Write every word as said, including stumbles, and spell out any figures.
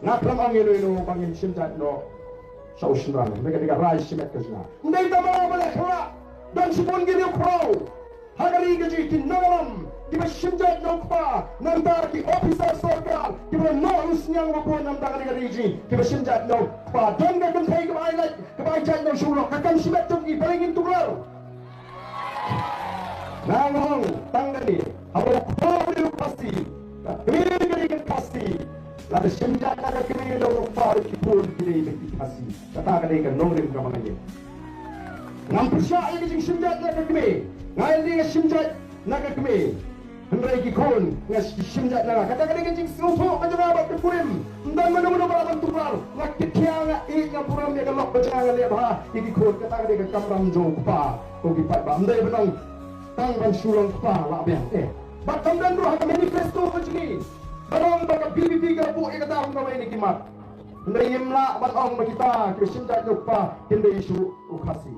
Nga khlem ong ïa no ïa no ba ngin shim jait noh sha u shynrang, na kane ka rai shimet ka jong nga. Ym dei tang ma nga ba leh khlak, don shibun ki riewkhraw ha ka ri ka jong ngi, ki nongïalam kiba shim jait noh u kpa, nangta ki officer sorkar kiba don u synñiang ba bun namar kane ka ri jong ngi kiba shim jait noh u kpa. Don ka kynthei kaba ai lait, kaba ai jait noh sha u lok, ka kam shimet jong ki, balei ngin tuklar? Nga ong tang kane, haba u kpa u dei u Khasi, ka kmie ka dei ka Khasi, lada shim jait na ka kmie, lada u kpa, ki khun ki dei ki Khasi. Kata ka dei ka nongrim kaba nga ïeit. Ngam pyrshah ïa ka jingshim jait na ka kmie. Nga ïeit ïa ka shim jait na ka kmie. Hynrei ki khun nga shim jait na nga. Kata ka dei ka jingsngewthuh ka jong nga bad ka kurim. Ym don mano mano ba lah ban tuklar. Nga kit thiah, nga ïeit, nga burom ïa ka lok ba jong nga, nga leh bha ïa ki khun. Kata ka dei ka kamram jong u kpa. Ko ki paidbah, ym dei ban ong tang ban shu long kpa lah biang, eh. Bad kam don ruh ha ka manifesto ka jong ngi ban ong ba ka V P P ka la buh ïa kata kum kawei na ki mat. Hynrei ngim lah ban ong ba kita kiba shim jait noh u kpa kin dei shuh u Khasi.